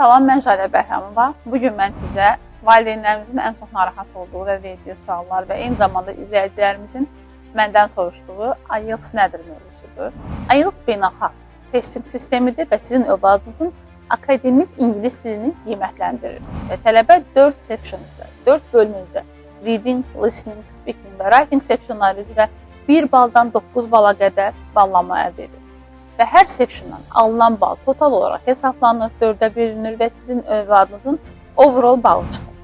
Salam, mən Jalə Bəhramova. Bu gün mən sizə valideynlərimizin ən çox narahat olduğu və verdiyi suallar və eyni zamanda izləyicilərimizin məndən soruşduğu IELTS nədir mövzusudur. IELTS beynəlxalq testing sistemidir və sizin övladınızın akademik ingilis dilini qiymətləndirir. Və tələbə 4 section üzrə, 4 bölmə üzrə reading, listening, speaking və writing sectionları üzrə 1 baldan 9 bala qədər ballanma əldə edir. Və hər sectiondan alınan bal total olaraq hesablanır, 4-ə bölünür və sizin övladınızın overall balı çıxır.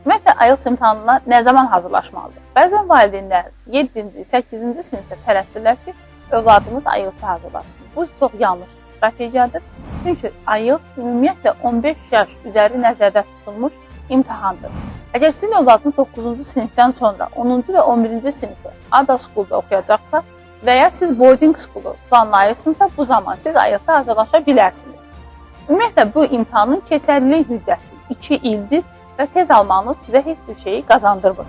Ümumiyyətlə, IELTS imtahanına nə zaman hazırlaşmalıdır? Bəzən valideynlər 7-ci, 8-ci sinifdə tələsdirlər ki, övladımız IELTS-a hazırlaşsın. Bu çox yanlış strategiyadır. Çünki IELTS ümumiyyətlə 15 yaş üzəri nəzərdə tutulmuş imtahandır. Əgər sizin övladınız 9-cu sinifdən sonra 10-cu və 11-ci sinifi Ada School-da oxuyacaqsa və ya siz boarding school-u planlayırsınızsa, bu zaman siz IELTS-a hazırlaşa bilərsiniz. Ümumiyyətlə, bu imtahanın keçərlilik müddəti 2 ildir və tez almanız sizə heç bir şeyi qazandırmır.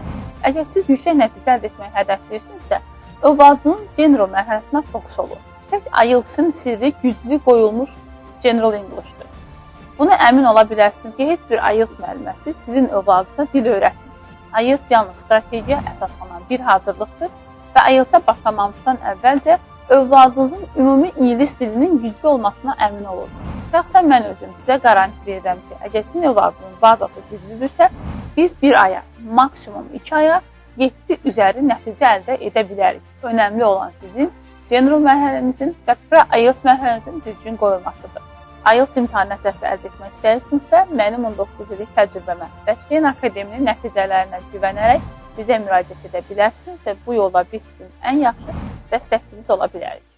Əgər siz yüksək nəticə əldə etməyi hədəfləyirsinizsə, övladının general mərhələsinə fokus olun. Tək IELTS-in sirri güclü qoyulmuş General English-dur. Bunu əmin ola bilərsiniz ki, heç bir IELTS müəlliməsi sizin övladınıza dil öyrətmir. IELTS yalnız strategiya əsaslanan bir hazırlıqdır və IELTS-a başlamamışdan əvvəlcə övladınızın ümumi ingilis dilinin güclü olmasına əmin olun. Şəxsən mən özüm sizə qaranti verirəm ki, əgər sizin övladınızın bazası güclüdürsə, biz bir aya, maksimum 2 aya 7 üzəri nəticə əldə edə bilərik. Önəmli olan sizin general mərhələnizin və pre-IELTS mərhələnizin düzgün qoyulmasıdır. IELTS imtahan nəticəsi əldə etmək istəyirsinizsə, mənim 19 illik təcrübəmə və Şein Akademinin nəticələrinə güvənərək bizə müraciət edə bilərsiniz və bu yolda biz sizin ən yaxşı dəstəkçiniz ola bilərik.